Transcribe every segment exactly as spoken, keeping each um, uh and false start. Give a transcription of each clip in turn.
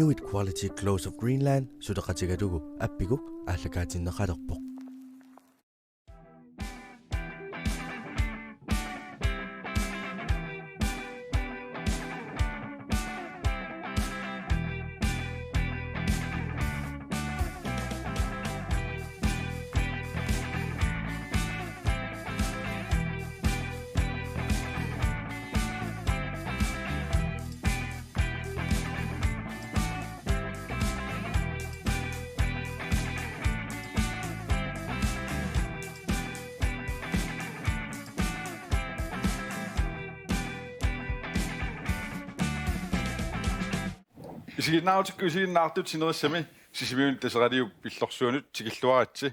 Inuit Quality Clothes of Greenland suleqatigalugu appigu aallakaatinneqalerpoq. Isiginnaartut, isiginnaartut sinerissami Sisimiuni Taseraliup pillorsuanut tikilluaritsi.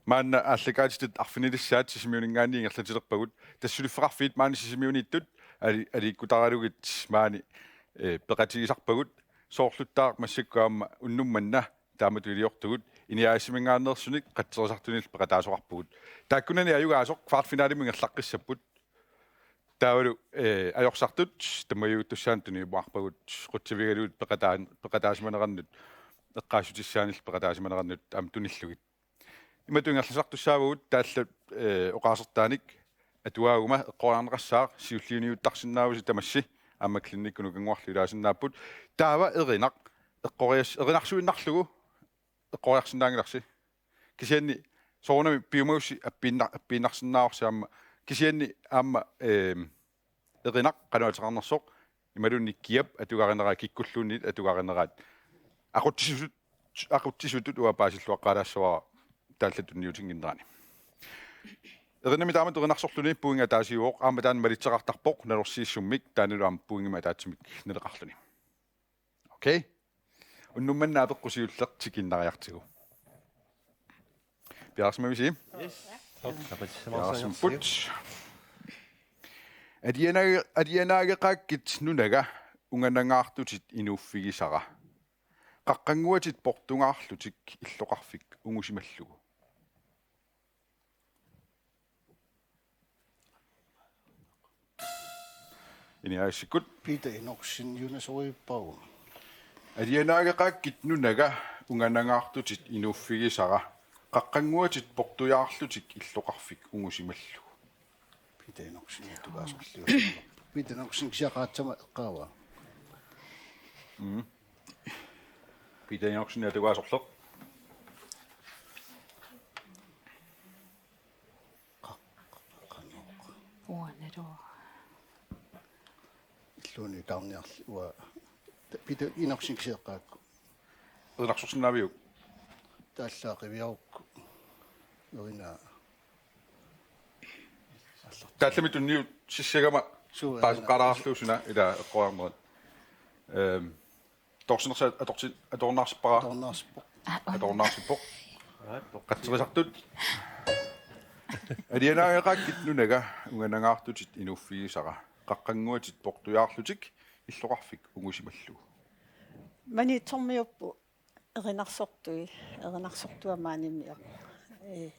Maanna aallakaatitut arfinilissaat Sisimiuninngaanniit ingerlatilerpagut. Tassa suliffeqarfiit maani Sisimiuniittut ali-, aliikkutaralugit maani, eh, peqatigisarpagut. Soorluttaaq massakkut aamma unnuk manna taamatut iliortugut, Iniassiminngaanneersunik qatserisartunillu peqataasoqarpugut. Taakkunani ajugaasoq kvartfinalimut ingerlaqqissapput. Taavalu, eh, ajorsartut tammajuttussaanut tunniuppagut qutsavigalugit peqataan-, peqataasimanerannut, eqqaassutissaanillu peqataasimanerannut aamma tunillugit. Imatut ingerlasartussaavagut taallat, eh, oqaasertaanik atuaguma eqqoriarneqassaaq siulliuniuttarsinnaavusi tamassi aamma Klinikkunukannguarlu ilaasinnaapput. Taava Erinaq eqqorias-, erinarsuinnarlugu eqqoriarsinnaanngilarsi. Kisianni soorunami piumagussi appiinna-, appiinnarsinnaavarsi aamma. Kisianni aamma, ehm, Erinaq qanoq ateqarnersoq imaluunniit kiap atugarineraa kikkulluunniit atugarineraat. Aqutsisutut, aqutsisutut uanga paasilluaqqaalaassavara taallat tunniutinnginnerani. Erinamik taamatut erinarsorluni pointi ataasiuvoq, aamma taanna malitseqartarpoq nalorsiissummik, taannalu aamma pointimik ataatsimik naleqarluni. Okay. Unnuk manna apeqqut siulleq tikiinnariartigu. Piareersimavisi? Yes. Piareersimapput. Alianaage-, alianaageqaakkit nunaga unganangaartutit inuuffigisara. Qaqqannguatit portungaarlutik illoqarfik ungusimallugu. Iniassikkut. Peter Enoksen, Jonas Rødborg. Alianaageqaakkit nunaga unganangaartutit inuuffigisara. Qaqqannguatit portujaarlutik illoqarfik ungusimallugu. Peter Enoksen, atugaasorlu. Peter Enoksen, kisiat qaatsama eqqaavaa. Mm. Peter Enoksen, atugaasorleq. Uanero. Illuuni kaarniarli ua. Peter Enoksen kisiat eqqaakku. Erinarsorsinnaaviuk? Taallaat qiviarukku. Erinaa. Taallami tunniussissagama. Suu, paaseqqaalaarlugu suna ila eqqoriarnerit. Ehm, Toorsinersa atorsi-, atornaarsippara. Atornaarsippara. Atornaarsippara. Qatserisartut. Alianaageqaakkit nunaga unganangaartutit inuuffigisara. Qaqqannguatit portujaarlutik illoqarfik ungusimallugu. Maniitsormiupput erinarsortui, erinarsortua maanimiaq. Ee.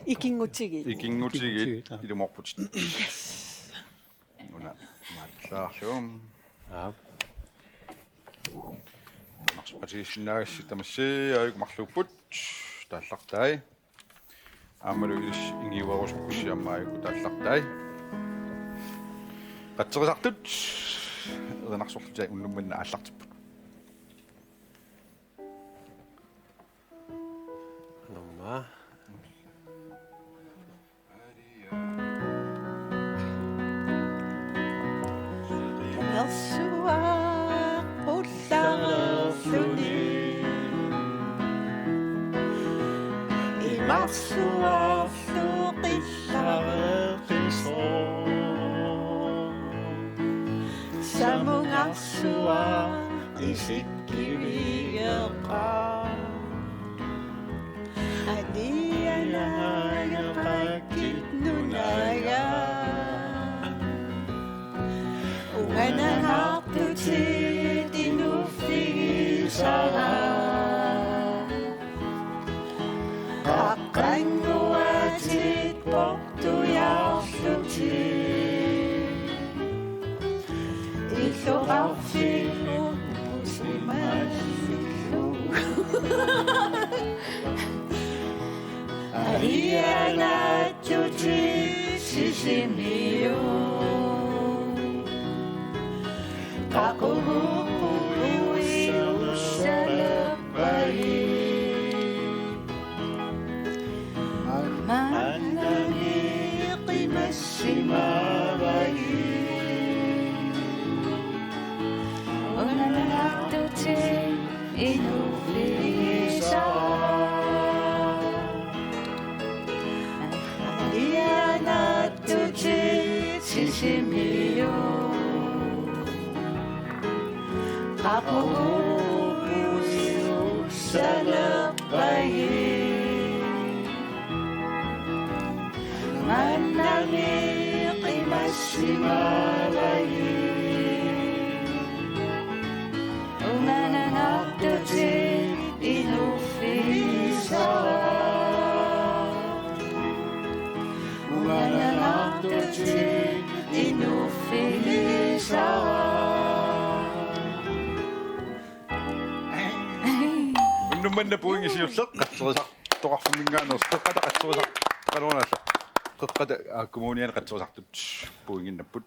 Ikinngutigiit. Ikinngutigiit, ikinngutigiit, aa. Ilumoorputit. Yes. Una, maatlaarlum. Aa. Marsuqatigiissinnaagassi tamassi, aajuku marluupput. Taallartai. Aammalu ilissi ingiuerusukkussi aamma aajuku taallartai. Qatserisartut. Erinarsorlutik unnuk manna aallartipput. Aamma. Nersuaq qullareerluni. Imarsuarlu qillareeqisoq. Samungarsuaq isikkivigeqaaq. Alianaageqaakkit nunaga. Unganangaartutit inuuffigisara. Qaqqannguatit portujaarlutik. Illoqarfik Ianattuti sisimiu. Qaqugu puiussalerpai. Manna qimassimavai. Unanartuti inuufigisara. Ianattuti sisimiu. Qaqugu puiussalerpai. Manna qimassimavai. Unanartuti inuufigisara. Unanartuti inuufigisara. Unnuk manna pointi siulleq, qatserisartoqarfimminngaanneersoq, Qeqqata qatserisar-, qanoruna alla. Qeqqata, aa, Kommuniani qatserisartut pointinnapput.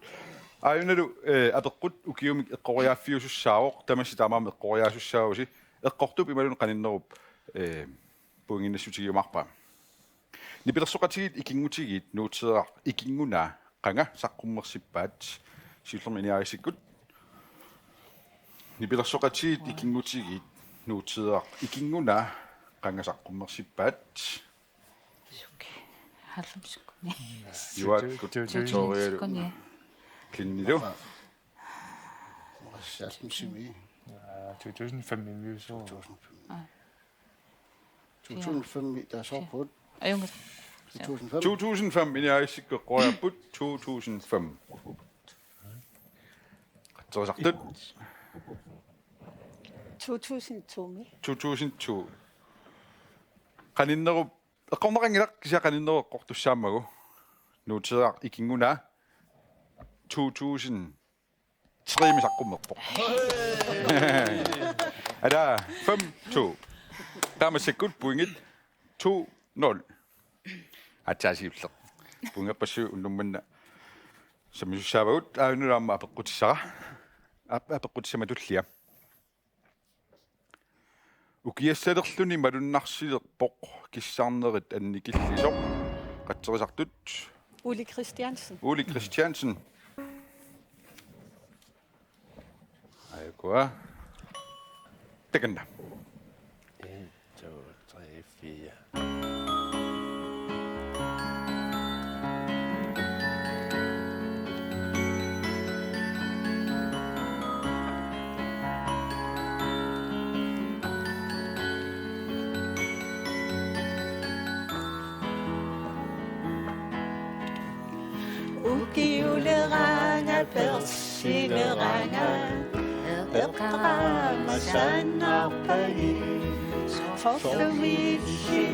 Aajunalu, eh, apeqqut ukiumik eqqoriaaffiusussaavoq, tamassi taamaammat eqqoriaasussaavusi, eqqortup imaluunniit qaninnerup, eh, pointinnassutigiumaarpaa. Nipilersoqatigiit ikinngutigiit, Nuuteeraq ikinnguna qanga saqqummersippaat? Siullermik Iniarissakkut. Nipilersoqatigiit ikinngutigiit, Nuuteeraq ikinnguna qanga saqqummersippaat? Halvfemsikkuni. Juakkut. Tusind. Tutorialu. Tusind. Klinnilu. Halvfemsimi. Aa, to tusind fem-imi. To tusind fem. Aa. To tusind fem-imi taasoorput. Ajunngilaq. To tusind fem. To tusind fem, Iniarissakkut eqqoriarput, to tusind fem. Qatserisartut. To tusind to-mi. To tusind to. Qaninnerup eqqorneqanngilaq, kisianni qaninnerup eqqortussaammagu. Nuuteeraq ikinnguna to tusind tre-mi saqqummerpoq. Ala, fem to. Taamaasekkut pointit to nul. Aatsaat siulleq. Pointerpassuit unnuk manna sammisussaavagut, aajuna aamma apeqqutissara. Ap-, apeqqutissama tullia. Ukiassalerluni malunnarsilerpoq kissarnerit annikillisoq. Qatserisartut. Ole Christiansen. Ole Christiansen. Aajukua. Takanna. En, to, tre, fire. Ukiuleraanga persileraanga, eqqaamasaannarpagi, soorlu misissi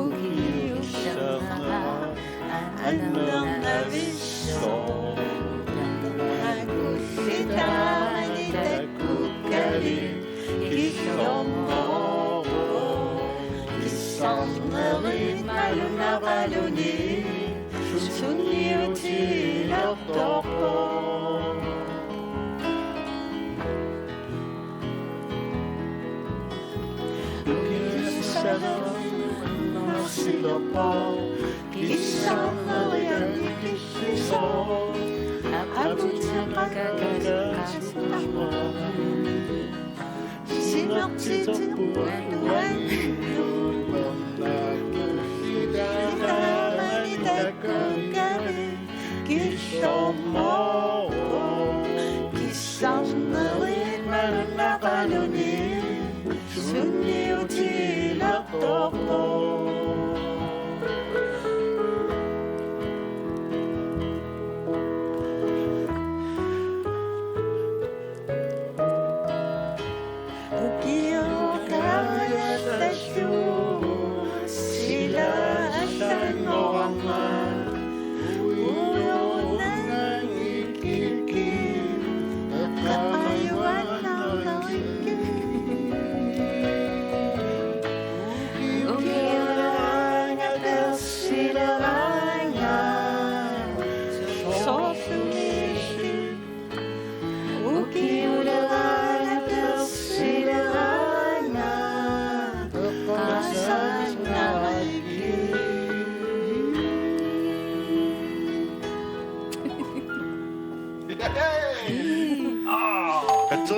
ukiussernera annernavissoq. Nakullitaani takkukkavit killormooruit, kissarnerit malunnaqaluni sunniutilertorpoq. Kissarnerit annikillisoq. Akutikakkaasinnarpaa. Simertitippunga nuanninnut. Taamani takkukkavit killormooruit, kissarnerit malunnaqaluni sunniutilertorpoq. Ukiorkaajassassu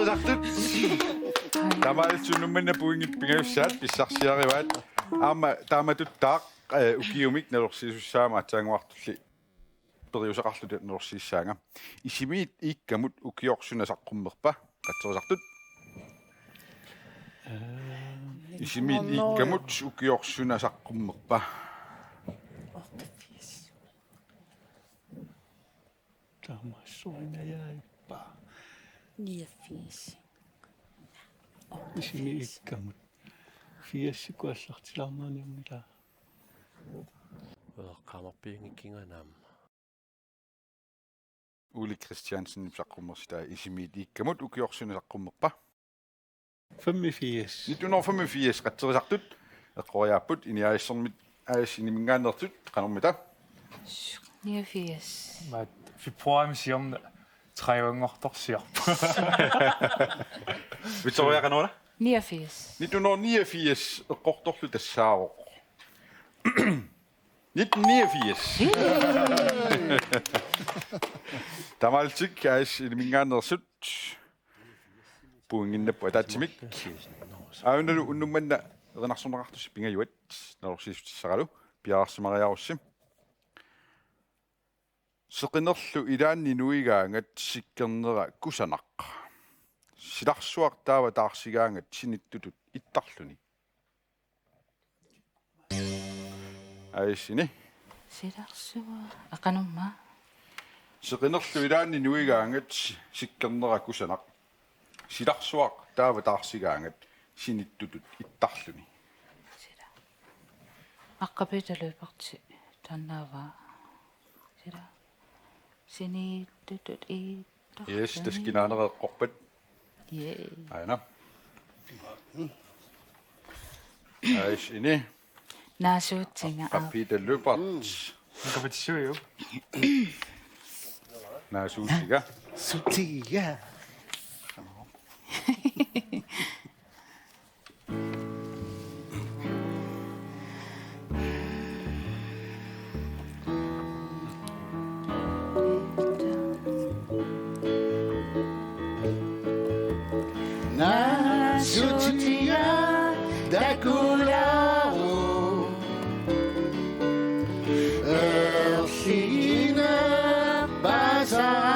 Sartut. Taamaalillutit unnuk manna pointit pingajussaat pissarsiarivaat. Aamma taamatuttaaq, eh, ukiumik nalorsiisussaammata aatsaannguartulli periuseqarluta nalorsiissaanga. Isimiit iikkamut ukioq suna saqqummerpa? Qatserisartut. Isimiit iikkamut ukioq suna saqqummerpa? Taamaassorinajaaippa. Niogfirs. Isimiit iikkamut. Firsikkut aallartilaarniarnila. Eqqaamarpiunngikkiga aamma. Ole Christiansen saqqummersitaa isimiit iikkamut ukioq suna saqqummerpa? Femogfirs. Nitten hundrede og femogfirs, qatserisartut. Eqqoriaapput. Ini A/S-ermit, A/S Iniminngaanneersut, qanormita? Niogfirs. Maat februarimi siorna tredivenngortorsiorpoq. Victoria, qanoruna? Niogfirs. Nitten hundrede og niogfirs eqqortorlu tassaavoq. Nitten niogfirs. Taamaalillutik A/S Iniminngaanneersut pointinnginnakku ataatsimik. Aajuna unnuk manna erinarsorneqartusi pingajuat nalorsiissutissaralu, piareersimariarussi. Seqinerlu ilaanni nuigaangat sikkernera kusanaq. Silarsuaq taava taarsigaangat sinittutut ittarluni. A/S-ini. Silarsuaq. Aqanumma. Seqinerlu ilaanni nuigaangat sikkernera kusanaq. Silarsuaq taava taarsigaangat sinittutut ittarluni. Sila. Aqqapiit Lyberth taannaava. Sila. Sinittutut ittarluni. Yes, tassa kinaanera eqqorpat. Yay. Aana. A/S-ini. Naasuutiga. Aqqapiit Lyberth. Kapitsuju. Naasuutiga. Suutiga. Naasuutiga takulaaruk. Erliginerpaasara.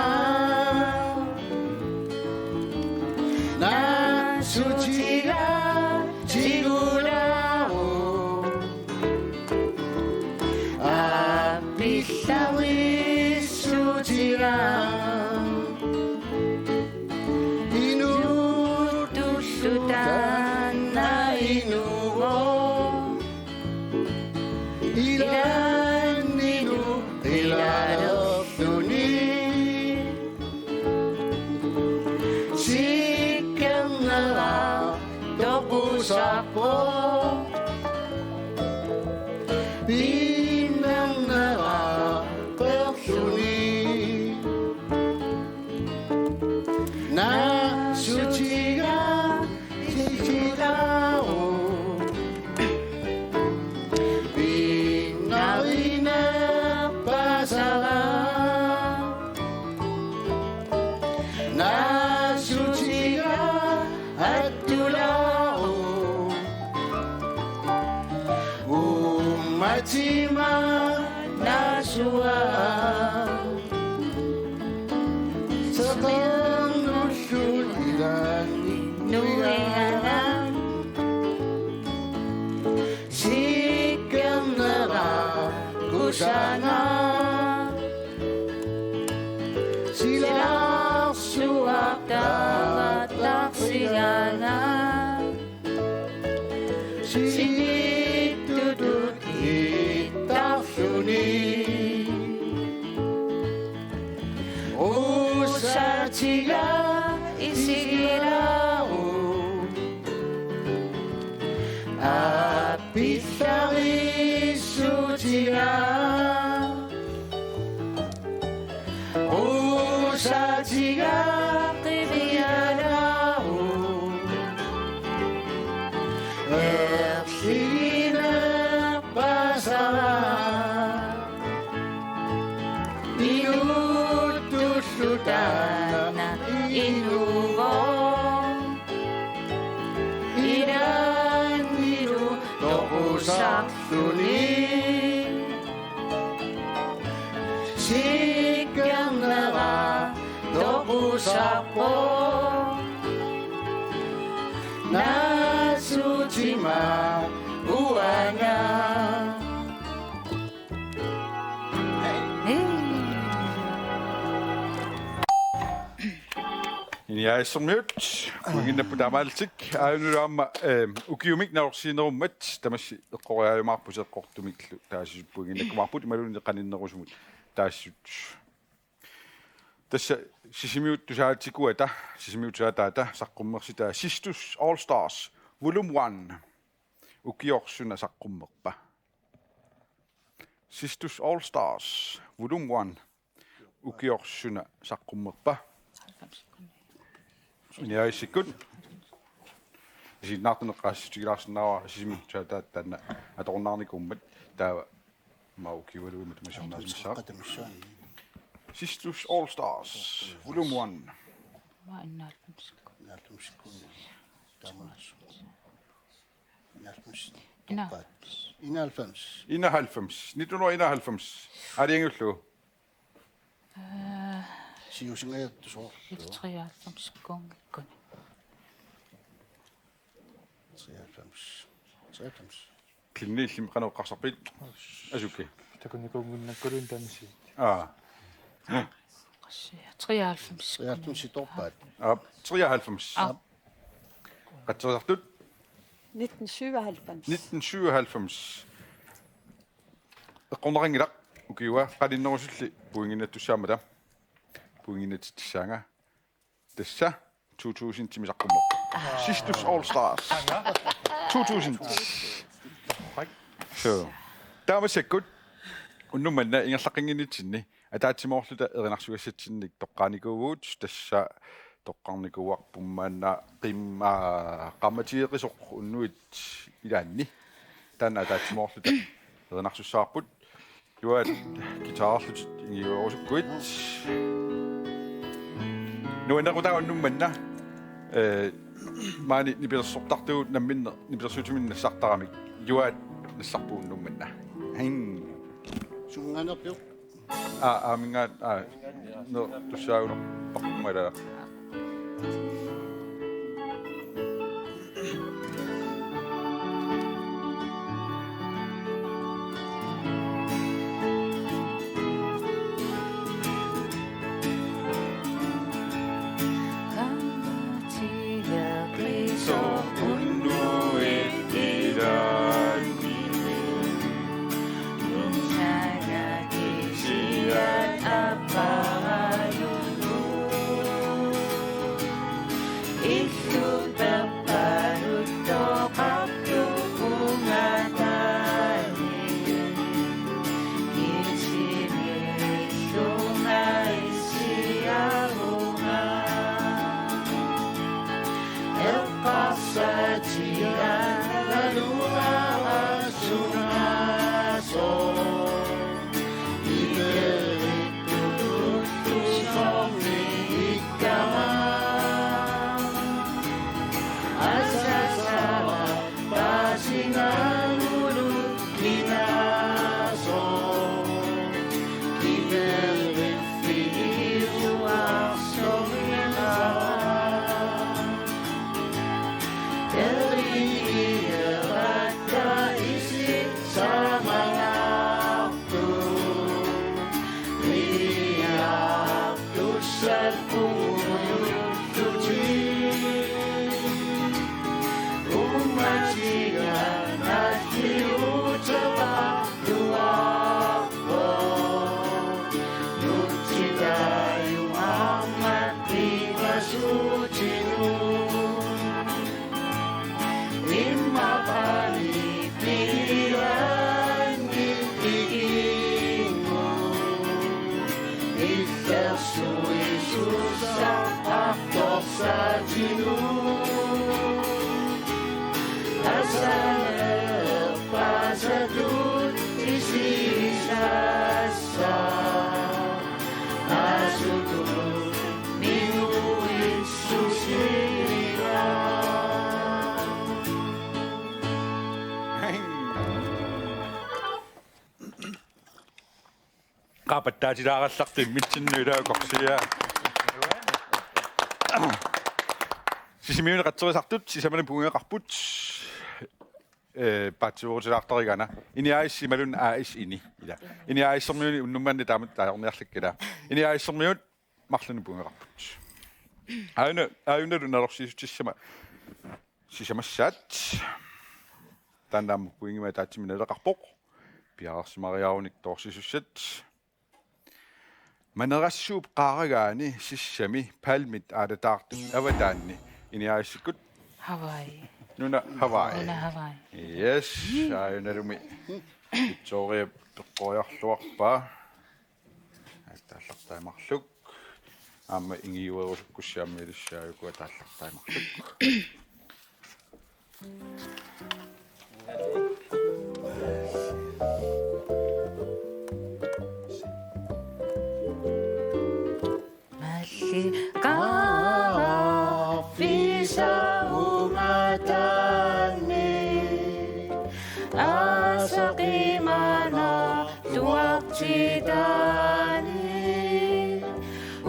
Naasuutiga tigulaaruk. Aappillarissutiga. Inuttullu taanna inuuvoq. Ilaanni nuigalerluni. Sikkernera toqusarpoq. Pinnernera peerluni. Naasuutiga tigulaaruk. Pinnarinerpaasara. Naasuutiga attulaaruk. Uummatima naasuaq. Seqernullu ilaanni nuigaangat. Sikkernera kusanaq. Silarsuaq taava taarsigaangat. Sinittutut ittarluni. Usaatiga isigulaaruk. Aappillarissutiga. Usaatiga qivialaaruk. Erliginerpaasara. Inuttullu taanna inuuvoq. Sarluni sikkernera toqusarpoq. Naasutima uanga. Iniaassormiut, pointinnarput taamaallutik, aajuna aamma, eh, ukiumik nalorsiinerummat, tamassi eqqoriaajumaarput eqqortumillu, taasissut pointinnakkumaarput, imaluunniit qaninnerusumut taassut. Tassa Sisimiut tusaatikuata, Sisimiut tusaataata saqqummersitaa Sistus All Stars, Volume one. Ukioq suna saqqummerpa? Sistus All Stars, Volume one. Ukioq suna saqqummerpa? Iniaasikkut. Isiginnaartunut eqqaassutigilaarsinnaavara, Sisimiut tusaataata taanna atorunnaarnikuummat, taava aamma ukiualuit matuma siornaasimassaaq. Sistus All Stars, Volume one. Aamma enoghalvfemsikkut. Enoghalvfemsikkut. Taamaasilluni. Enoghalvfems. Ina-, Enoghalvfems. Enoghalvfems. Enoghalvfems. Nitten hundrede og enoghalvfems. Aalajangiullugu? Øh, Siusingajattu soorlu. Treoghalvfemsikkunngikkuni. Treoghalvfems. Treoghalvfems. Klinni, illimmi qanoq eqqarsarpit? Asuki. Takunikuunnginnakkuluunniit taamsi. Aa. Treoghalvfems. Treoghalvfems-ittoorpaat. Aap, treoghalvfems. Aap. Qasserisartut? Nitten syvoghalvfems. Nitten syvoghalvfems. Eqqorneqanngilaq, ukiua, qaninnerusulli pointinnattussaammata. Pointinnatitsissaanga. Tassa to tusindimi saqqummerpoq. Sistus All Stars. To tusind. Så. Taava massakkut unnuk manna ingerlaqqinnginnitsinni ataatsimoorluta erinarsugassatsinnik toqqaanikuuvugut, tassa toqqarnikuuarput maanna qim-, aa, qaammatigeqisoq unnuit ilaanni. Taanna ataatsimoorluta erinarsussavarput. Juaat guitarerlutit ingiuerusukkuit. Nuannequtaa unnuk manna, eh, maani nipilersortartugut namminneq nipilersuutiminnik nassartaramik. Juaat nassarput unnuk manna. Hing. Suminngaanneerpiuk? Aa, aaminngaanniit, aa, ner-, tussaagunarparput ilaa. Qaappattaatilaarallartoq immitsinnut ilaa korsiaa. Sisimiuni qatserisartut sisamanni puigaqarput. Eh, paatsiveerutilaartarigana. INI A/S imaluunniit A/S INI. Ila. INI A/S-ermiuni unnummanni taamatut ajorniarlakka ila. INI A/S-ermiut marlunnik puigaqarput. Aajuna, aajunalu nalorsiissutissama sisamassaat. Taanna aamma puigimik ataatsimik naleqarpoq. Piareersimariarunik toorsisussat. Manerassuup qaaragaani sissami palmit aalataartut avataanni. INI A/S-ikkut? Hawaii. Nuna Hawaii. Nuna Hawaii. Yes, aajunalumi. Victoria peqqoriarluarpaa. Ataallartai marluk. Aamma ingiuerusukkussi aamma ilissi aajuku ataallartai marluk. Malli qaarfisa ungataanni, aasaq imaannaarluartitaani,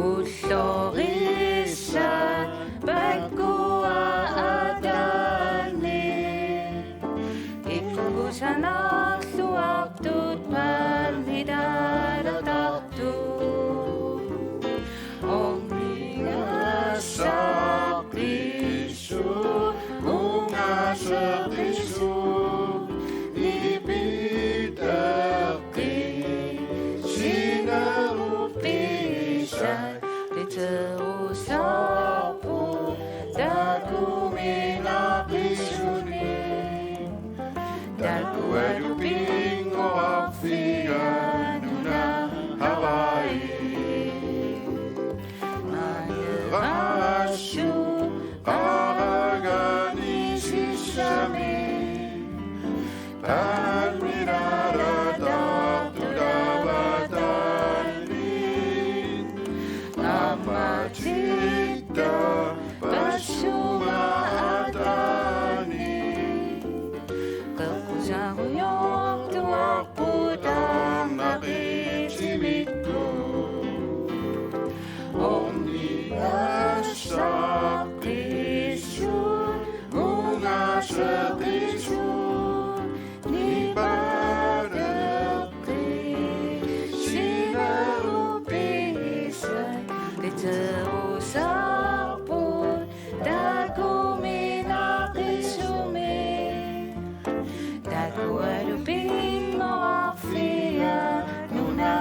ullorissat pakkua ataanni, ikkusanarluartut palmit aalataartut. Orninngassaqissuup, ungaseqqissuup, nipit eqqit sinerup pisat, qiterusoorput takuminaqisuni. Takualu pinngorarfia nuna Hawaii. Manerassuup qaaragaani sissami, palmit aalataartut avataanni, ammatitta passuma ataani, qeqqusarujoortuarput arnaq itimikkut. Orninngassaqissuup, ungaseqqissuup, nipareqqit sinerup pisat, qiterusoorput takuminaqisumi. Takualu pinngorarfia nuna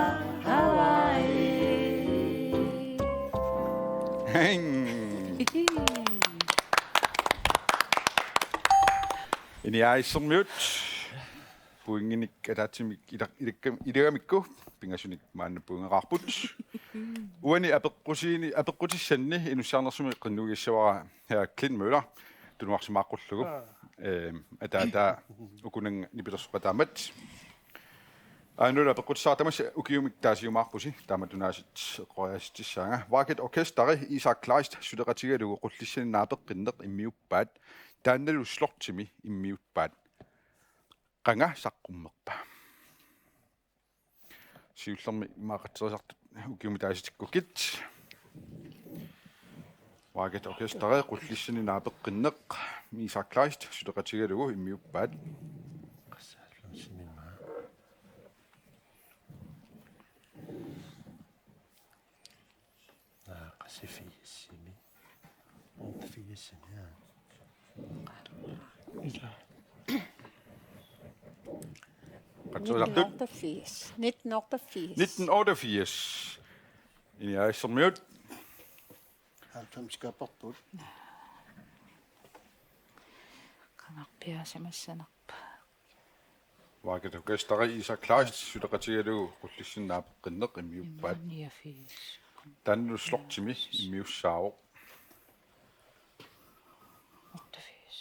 Hawaii. Heng. INI A/S-ermiut. Pointinik ataatsimik ila-, ilakkam-, ilagamikku pingasunik maanna puigaqarput. Uani apeqqusiini, apeqqutissanni inussiarnersumik qinnuigissavara Herre Clint Møller, tunuarsimaaqqullugu. Aa. Ehm, ataataa ukunannga nipilersoqataammat. Aajuna apeqqutissara tamassi ukiumik taasiumaarpusi, taama tunaasat eqqoriaasitsissaanga. Wacket Orkesteri Isak Kleist suleqatigalugu Qullissani naapeqqinneq immiuppaat, taannalu Slotimi immiuppaat. Qanga saqqummerpa? Siullermik immaqa qatserisartut ukiumut taasitikkukkit. Wacket Orkesteri Qullissani naapeqqinneq, Isak Kleist suleqatigalugu immiuppaat. Qassaallu simimaa. Aa, qassi firsimi. Otte firsimi, ja. Qatsuusartut? Nitten otteogfirs. Nitten otteogfirs. Nitten otteogfirs. INI A/S-ermiut. Halvfems kaperput. Qangarpiaasimassanerpa. Wacket Orkesteri Isak Kleist suleqatigalugu Qullissani naapeqqinneq immiuppaat. Niogfirs. Taannalu Slotimi immiussaavoq. Otteogfirs.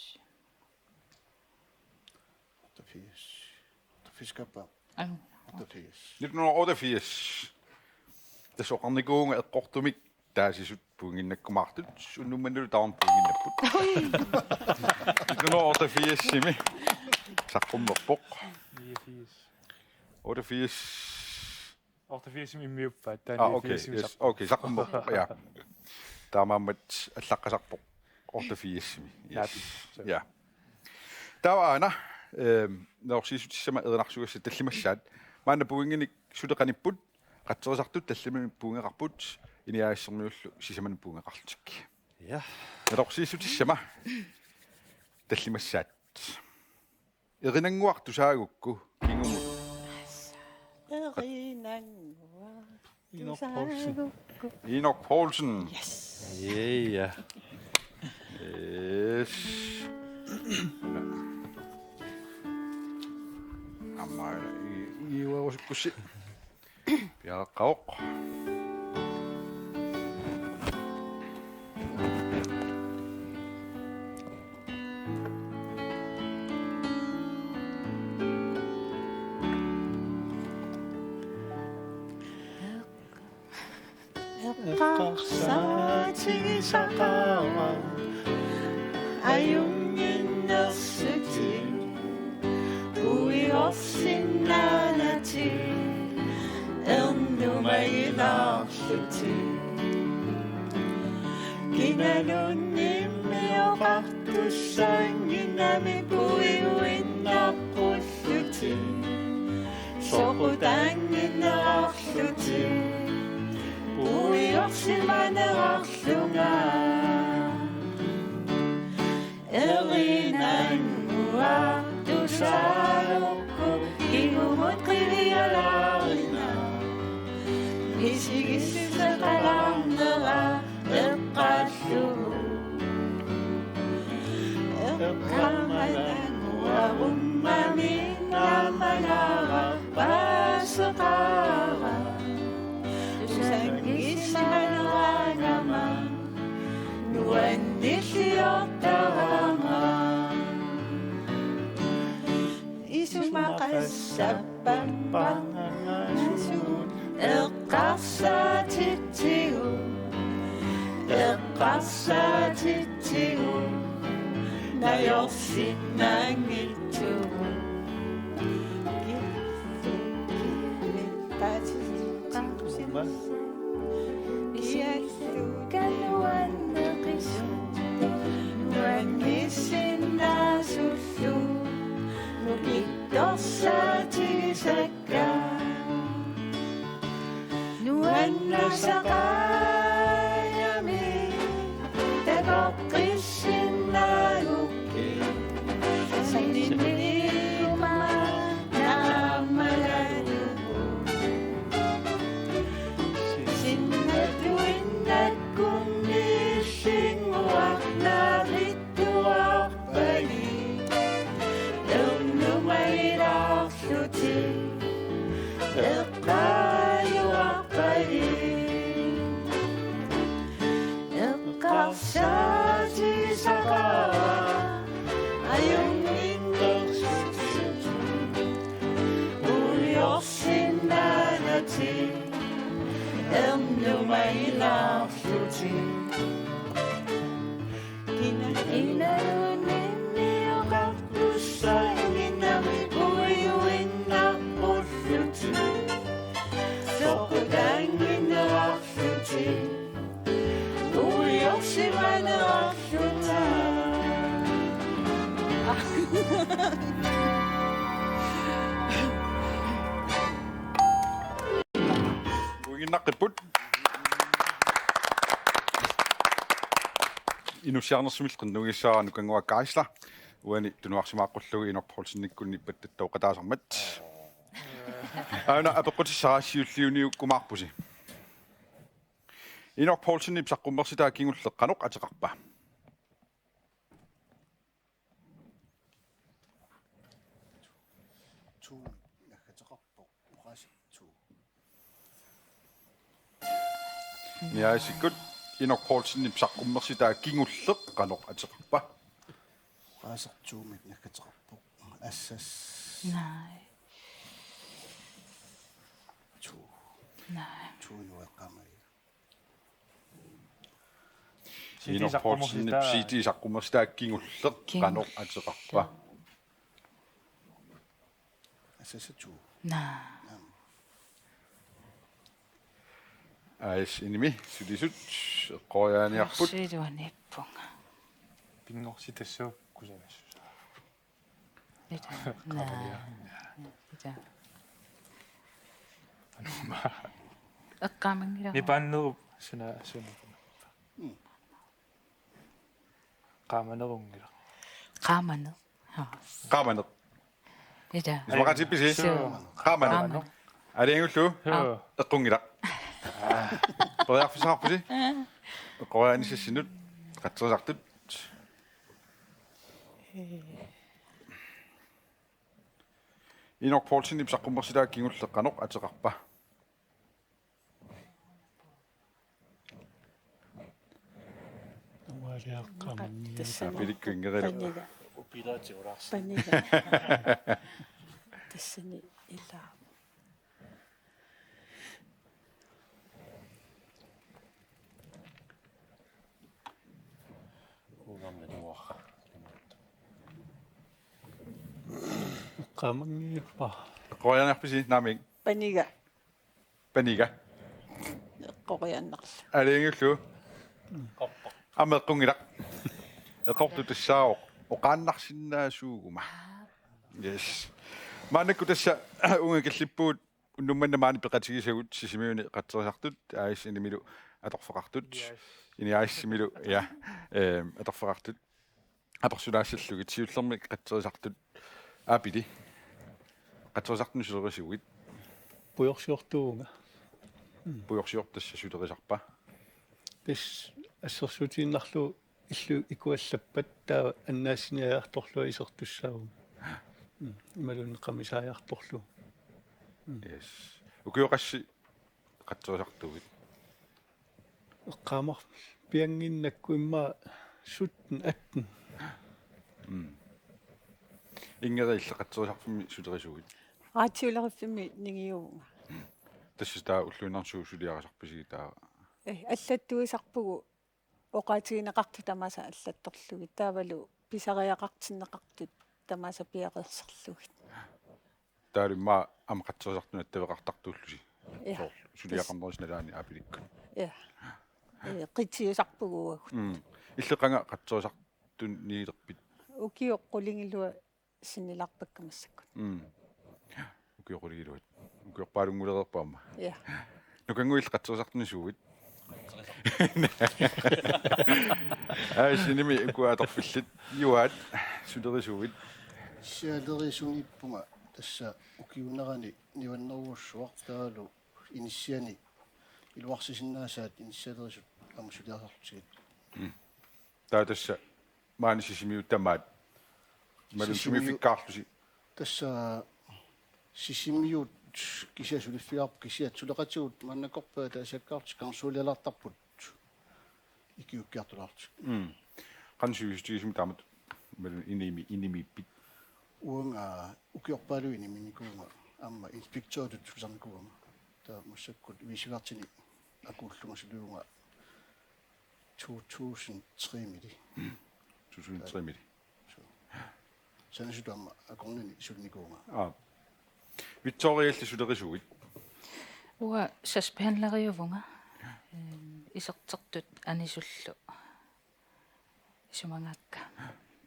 Otteogfirs. Otteogfirs kappa. Aa. Otteogfirs. Nitten hundrede og otteogfirs. Tassa oqarnikuuvunga eqqortumik taasisut puiginnakkumaartut, unnuk mannalu tamarmik puiginnapput. Nitten hundrede og otteogfirsimi. Saqqummerpoq. Niogfirs. Otteogfirs. Otteogfirsimi immiuppaat. Taava Ah, okay. Niogfirsimi Yes. Saqqummerpoq. Okay, saqqummerpoq. Ja. Taamaammat allaqqasarpoq. Otteogfirsimi. Yes. Naapit. Så. Ja. Taava aana, ehm, neriorsiissutissama erinarsugassat tallimassaat. Maanna pointinik suli qanipput, qatserisartut tallimanik pointeqarput, Ini A/S-ermiullu sisamannik pointeqarlutik. Ja. Neriorsiissutissama tallimassaat. Erinannguaq tusaagukku kingumut. Erinannguaq Inok Poulsen. Tusaagukku. Inok Poulsen. Yes. Ja. Yes. Aamma i-, iuerusukkussi. Piareqqavoq. Eqqarsaatigisaqaara ajunnginnersutit, uiorsinnaanatik ernumagilaarlutik. Kinaluunniimmi oqartussaannginnami puiguinnaqqullutik, soqutaannginnerarlutik, puiorsimanerarlunga. Erinannguaq tusaagukku kingumut qivialaarinnaq, misigissuseqalaarnera eqqaallugu. Eqqaamalanguarummami naammagaara paaseqaara, tusanngisimaneraangama nuannilliortarama. Isumaqassappammaangasut eqqarsaatitsigut, eqqarsaatitsigut, najorsinnaanngitsigut. Kialluukka nuanneqisut, nuanngissinnaasullu nukittorsaatigisakka. Nuannarisaqaagami takoqqissinnaagukkit, saninniuma naammagalugu. Sinnatuinnakkummi illinnguaq naarittuarpagit, ernumagilaarlutik eqqaajuarpagit. Eqqarsaatigisaqaara ajunnginnersutit, uiorsinnaanatik ernumagilaarlutik. Kina-, kinaluunniimmi oqartussaannginnami puiguinnaqqullutik, soqutaannginnerarlutik, uiorsimanerarluta. Uiginnaqqipput. Inussiarnersumillu qinnuigissaara Nukannguaq Geisler. Uani tunuarsimaaqqullugu Inok Poulsenikkunni ippattattooqataasarmat. Aana apeqqutissara siulliuniukkumaarpusi. Inok Poulsenip saqqummersitaa kingulleq qanoq ateqarpa? Tuumik naggateqarpoq, oqaasertuut. Niaisikkut Inok Poulsenip saqqummersitaa kingulleq qanoq ateqarpa? Oqaasertuumik naggateqarpoq. Assas. Nej. Tuu. Nej. Tuunueqqamai. Inok Poulsenip C D saqqummersitaa kingulleq qanoq ateqarpa? Sasatu. Naa. Ais inimi sulisut eqqoriaaniarput. Siluaniippunga. Pinngorsi tassaavoq kusanassusaa. Ita. Naa. Ita. Anuma. Eqqaamanngilara. Nipaannerup suna suna. Qaamanerunngilaq. Qaamaneq. Haa. Qaamaneq. Ita. Isumaqatippisi? Suu. Qaamaneq. Qaamaneq. Aalajangiullugu? Joo. Eqqunngilaq. Periarfissaqarpusi? Eqqoriaanissassinut qatserisartut. Inok Poulsenip saqqummersitaa kingulleq qanoq ateqarpa? Ualiaqqamanni. Tassani. Apilikku inngerilu. Paniga. Upilaati ulaarsi. Paniga. Tassani ilaa. Uungamma nuar. Qamangiippa. Eqqoriaaniarpisi naamik? Paniga. Paniga. Eqqoriaannarlugu. Aalajangiullugu? Aamma eqqunngilaq. Eqqortoq tassaavoq oqaannarsinnaasuuguma. Yes. Maannakkut tassa uunga killippugut unnuk manna maani peqatigisagut Sisimiuni qatserisartut, Ais inimilu atorfeqartut. Yes. Ini Aisimilu, ja, ehm, atorfeqartut. Apersulaassallugit siullermik qatserisartut Aapili. Qatserisartunut sulerisuuit? Pujorsiortuuvunga. Pujorsiortoq tassa sulerisarpa? Tassa assersuutigiinnarlugu illu ikuallappat taava annaassiniariartorlunga isertussaavunga. Mm, imaluunniit qamisaajartorlugu. Mm. Yes. Ukioqassi qatserisartuuvit? Eqqaamar-, piannginnakku immaqa sytten atten. Mm. Inngeriilli qatserisarfimmi sulerisuuit? Radioleriffimmi ningiuvunga. Tassa taava ulluinnarni suut suliarisarpisigit taava? Eh, allattuisarpugut oqaatigineqartut tamaasa allattorlugit. Taavalu pisariaqartinneqartut tamaasa piareersarlugit. Taavalu immaqa aamma qatserisartunut attaveqartartuullusi. Ja. Soorlu suliaqarnerisa nalaani Aapilikkut. Ja. Eh, qitiusarpugut uagut. Mm. Illit qanga qatserisartunut niilerpit? Ukioq qulingiluat sinnilaarpakka massakkut. Mm. Ukioq qulingiluat. Ukiorpaalunngulereerpoq aamma. Ja. Nukannguit qatserisartunut suuit? Ais inimi ukua atorfillit. Juaat, sulerisuuit? Sulerisuniippunga tassa ukiuunerani niuernerujussuaq taavalu inissiani iluarsisinnaasaat inissialerisut aamma suliarisarlutigit. Mm. Taava tassa maani Sisimiut tamaat. Imaluunniit Sisimiut. Sumiiffikkaarlusi? Tassa Sisimiut kisiat suliffigaarput kisiat suleqatigut maannakkorpiaq ataasiakkaarlutik kangersualialaartarput ikiuukkiartulaarlutik. Mm. Qanoq sivisutigisumik taamatut imaluunniit inimi-, inimiippit? Uanga ukiorpaaluit iniminikuuvunga aamma inspektøritut tusarnikuugama. Taava massakkut Viisivaartini akuullunga sulivunga to tusind tre-mili. To tusind tre-mili. Suu. Sanasutut aamma akornanni sulinikuuvunga. Aa. Victorialli sulerisuuit? Uanga sagsbehandleriuvunga. Ehm, isertertut anisullu. Isumagaakka.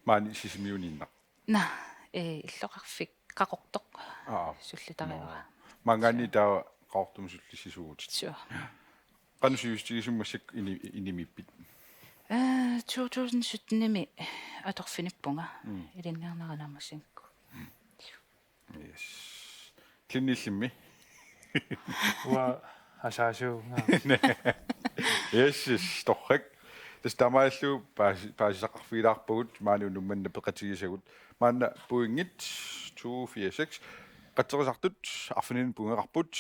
Maani Sisimiuniinnaq? Naa, eh, illoqarfik Qaqortoq. Aa. Sullitariuara. Nå. Maanngaanniit taava Qaqortumi sullissisuuvutit. Suu. Qanoq sivisutigisumik massakkut ini-, inimiippit? Eh, to tusind sytten-imi atorfinippunga. Mm. Ilinniarnera naammassinngikkukku. Yes. Klinillimmi? Uanga asaasuunga. Yes, yes, torrak. Tassa taamaalillugu paasi-, paasisaqarfigilaarpagut maani unnuk manna peqatigisagut. Maanna pointit to fire seks. Qatserisartut arfininni puinngeqarput.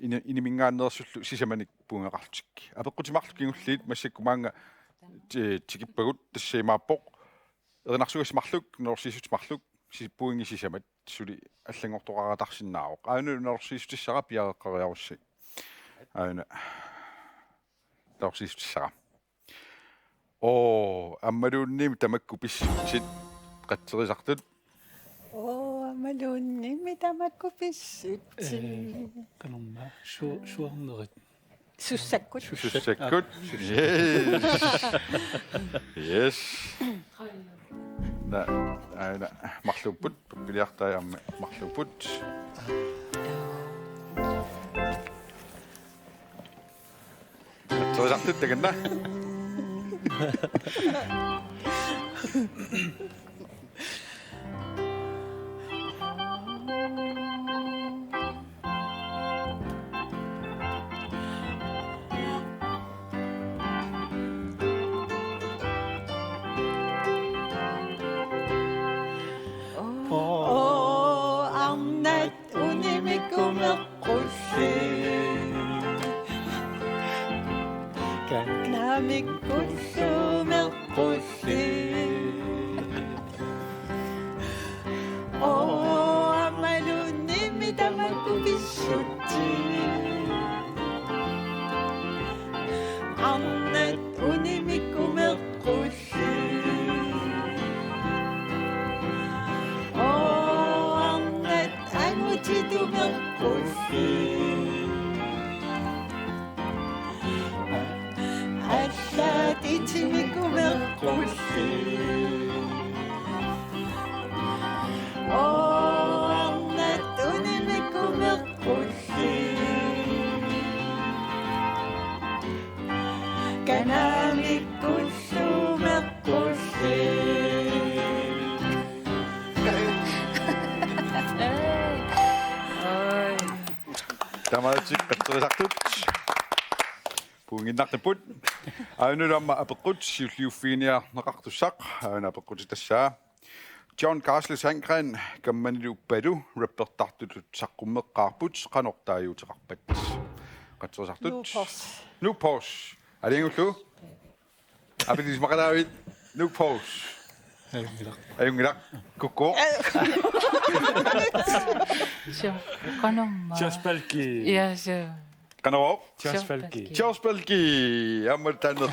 Ini-, iniminngaanneersullu sisamanik puinngeqarlutik. Apeqqutit marluk kingulliit massakkut maannga ti-, tikippagut, tassa imaappoq. Erinarsugassat marluk, nalorsiissutit marluk, si-, pointit sisamat, suli allanngortoqaratarsinnaavoq. Aajuna nalorsiissutissara piareeqqariarussi. Aajuna nalorsiissutissara. Oo, aammaluunniit tamakku pissusit qatserisartut. Oo, Aammaluunniimmi tamakku pissutsit. Ee, qanormaa, su-, suarnerit. Sussakkut. Sussakkut. Yes. Yes. Na, aana, marluupput, piliartai aamma marluupput. Qatserisartut takanna. Oo, arnat unimikkumeqqulli. Kanamikkullumeqqulli. Oo, aammaluunniimmi tamakku pissutsit. Arnat unimikkumeqqulli. Oo, arnat angutitumeqqulli. Allaat itimikkumeqqulli. Oo, arnat unimikkumeqqulli. Kanamikkullumeqqulli. Taamaattoq qatserisartut. Pointiinnartarput. Aajuna aamma apeqqut siulliuffiginiarneqartussaq. Aajuna apeqqutit tassa. John Castle Sandgren, kammanilu Balu, rappertartutut saqqummeqqaarput, qanoq taaguuteqarpat? Qatserisartut. Nuuk Pors. Nuuk Pors. Alianngullu. Apeqqutisimaqalaavit. Nuuk Pors. Ajunngilaq. Ajunngilaq. Kukku. Sure. Qanormaa. Charles Palki. Ja, sure. Qanoq? Charles Palki. Charles Palki. Aamma taanna.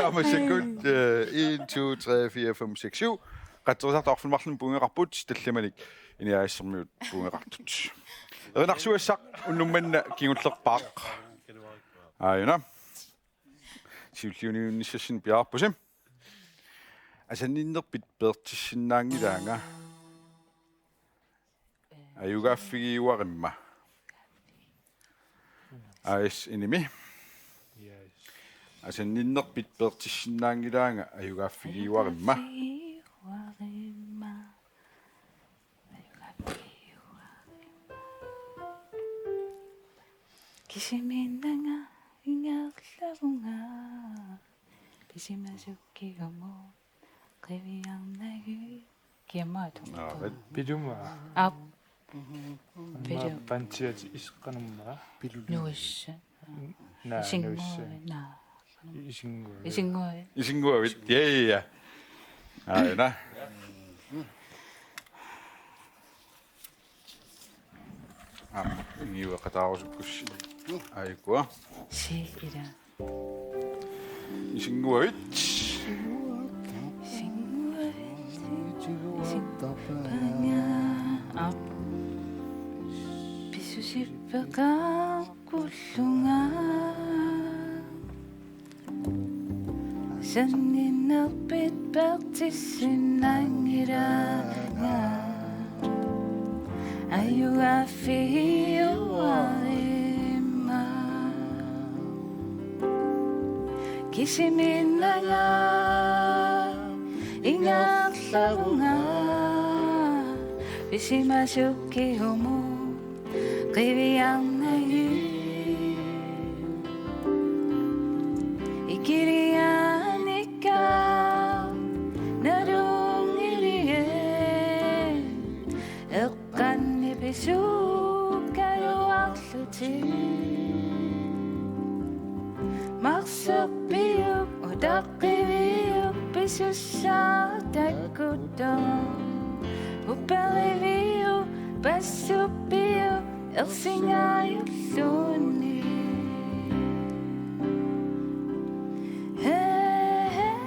Aamma sekund, øh, en, to, tre, fire, fem, seks, syv. Qatserisartut arfineq-marlunut pointeqarput, tallimanik Inuit Ataqatigiit pointeqartut. Erinarsugassaq unnuk manna kingullerpaaq. Aajuna. Siulliunissassinnik piareerpusi. Asanninnerpit peertissinnaanngilaanga. Ajugaaffigiuarimma. A S N-imi. Asanninnerpit peertissinnaanngilaanga ajugaaffigiuarimma. Kisimiinnanga ingerlavunga. Pisimasukkiumut qiviarnagit. Kiammaat. Aa, vet. Piluma. Aap. Piluma. Pantiat isqanumma. Nuissa. Naa, Isinnguavit, nuissa. Naa. Isinnguavit. Isinnguavit. Isinnguavit. Ja, ja, ja. Aajuna. Aamma ingiueqataarusukkussi. Aajuku. Si ila. Isinnguavit. Isinnguavit. Isinnguavit. Aap. Pissusippeqaakkullunga. Asanninnerpit peertissinnaanngilaanga. Ajugaaffigiuarimma. Kisimiinnanga ingerlavunga. Pisimasukkiumut qiviarnagit. Ikiliaanikka nalunngiliit. Eqqanni pisukkaluarlutit. Marserpiup utaqqiviup pisussaaq takkuttoq. Upperiviup passuppiup ersingaajulluunniit. Hee, hee.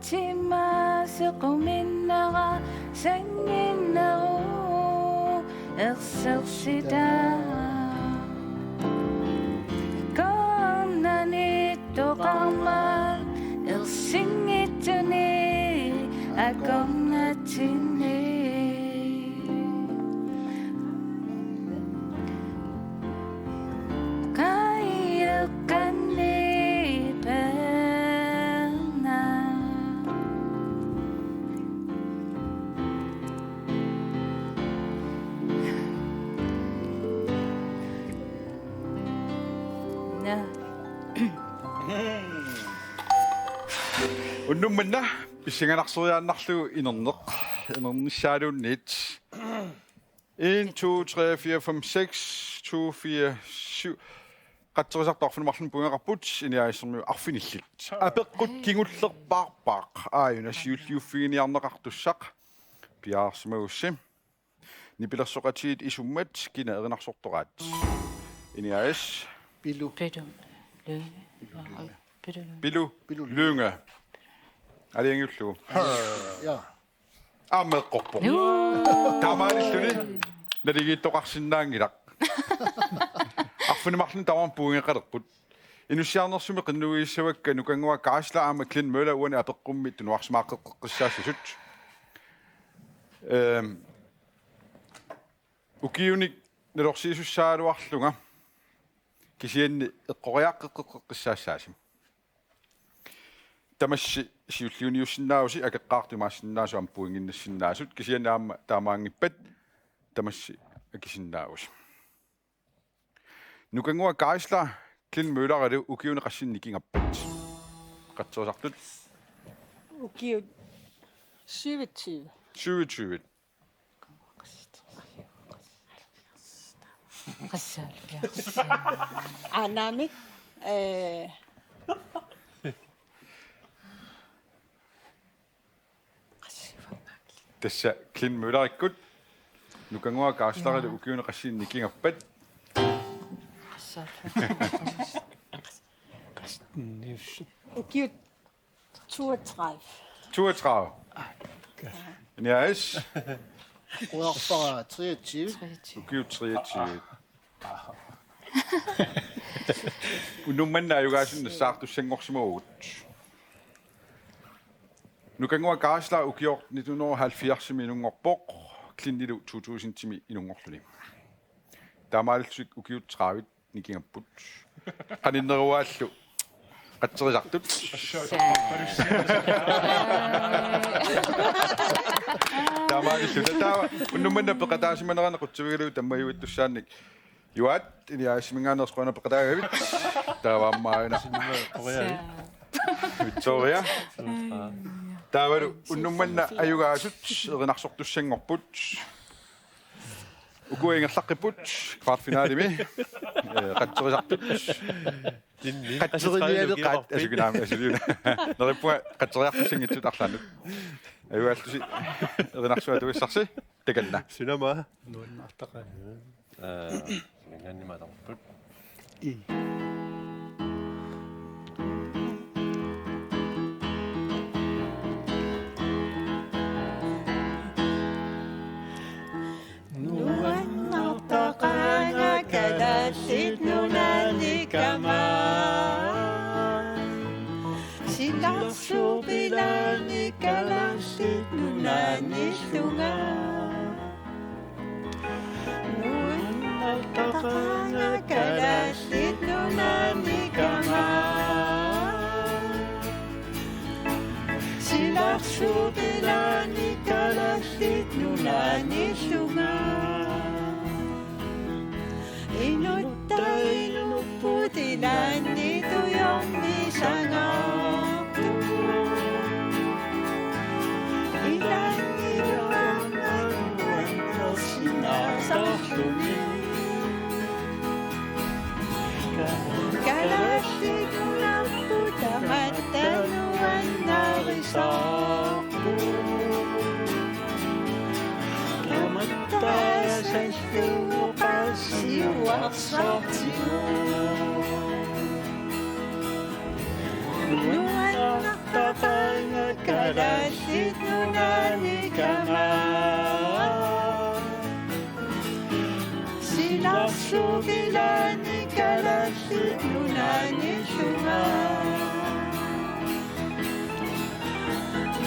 Timasequminnera sannginneruvoq ersersitaa. Akornanniittoqarmat ersinngitsuni akornatsinni. Qaileqqanni peerna. Na. Unnuk manna pissanganarseriaannarlugu inerneq, inernissaaluunniit. En, to, tre, fire, fem, seks, to, fire, syv. Qatserisartut arfineq-marlunut pointeqarput, Ini A/S-ermiut arfinillit. Apeqqut kingullerpaarpaaq aajuna siulliuffiginiarneqartussaq piareersimagussi. Nipilersoqatigiit isummat kina erinarsortoraat? Ini A/S. Pilu. Pilu. Lynge. Pilu. Pilu. Pilu. Pilu Lynge. Lynge. Aalajangiullugu. Ja. Aamma eqqorpoq. Juu. Taamaalilluni naligiittoqarsinnaanngilaq. Arfineq-marlunut tamarmik pointeqalerput. Inussiarnersumik qinnuigissavakka Nukannguaq Geisler aamma Glenn Møller uani apeqqummi tunuarsimaaqqeqqissaassasut. Ehm, ukiunik nalorsiisussagaluarlunga kisianni eqqoriaqqeqqeqqissaassaasi. Tamassi siulliuniussinnaavusi, akeqqaartut imaassinnaasut aamma pointinnassinnaasut, kisianni aamma taamaanngippat tamassi akisinnaavusi. Nukannguaq Geisler, Glenn Møllerilu ukiuni qassini nikingappit? Qatserisartut. Ukiut syvogtyve. Syvogtyve. Qassi halvfjerds. Anaanamik, øh, Tassa Glenn Møllerikkut Nukannguaq Geislerilu ukiuni qassini nikingappat? Ukiut toogtredive. Toogtredive. Niels. Ukiut treogtyve. Ukiut treogtyve. Unnuk manna ajugaasut nassaartussanngorsimavugut. Nukannguaq Geisler ukioq nitten hundrede og halvfjerdsimi inunngorpoq, Glennilu to tusindimi inunngorluni. Taamaalillutik ukiut tredive nikingapput. Qaninneruaallu qatserisartut. Taamaalilluta taava unnuk manna peqataasimanerani qutsavigalugu tammajuittussaannik. Juaat, Eliasiminngaanneersoq qujanaq peqataagavit. Taava aamma aana. Victoria. Taavalu unnuk manna ajugaasut erinarsortussanngorput. Ukua ingerlaqqipput kvartfinalemi. Eh, qatserisartut. Qatserinialeqaat asukinaami asukina. Neriuppunga qatseriartussanngitsut arlaannut. Ajugaassusi erinarsuaq atugassarsi. Takanna. Sinama. Nuannaartaqaaq. Aa, sinanganni matarput. I. Nuannaartaqaanga Kalaallit Nunaannikama. Silarsuupilaanni Kalaallit Nunaannillunga. Nuannaartaqaanga Kalaallit Nunaannikama. Silarsuupilaanni Kalaallit Nunaannillunga. Inutta inupput ilaanni tujormisangaartut. Ilaanni tujormisangaartut. Kalaallit Nunaat tamatta nuannarisarput. Tamatta asassuuqarsiuarsartigu. Nuannaartaqaanga Kalaallit Nunaannikama. Sinarsuup ilaani Kalaallit Nunaanniillunga.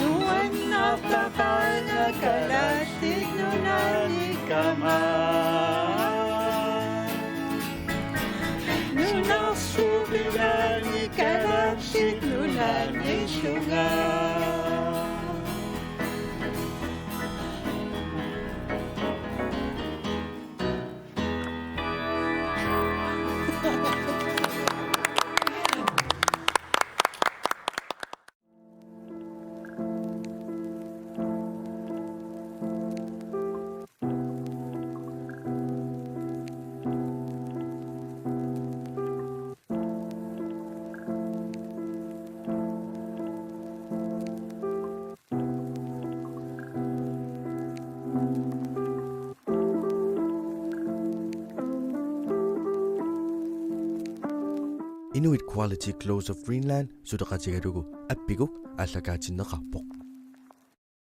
Nuannertaqaanga Kalaallit Nunaannikama. Nunarsuup ilaani Kalaallit Nunaanniillunga. Inuit Quality Clothes of Greenland suleqatigalugu Appiguk aallakaatinneqarpoq.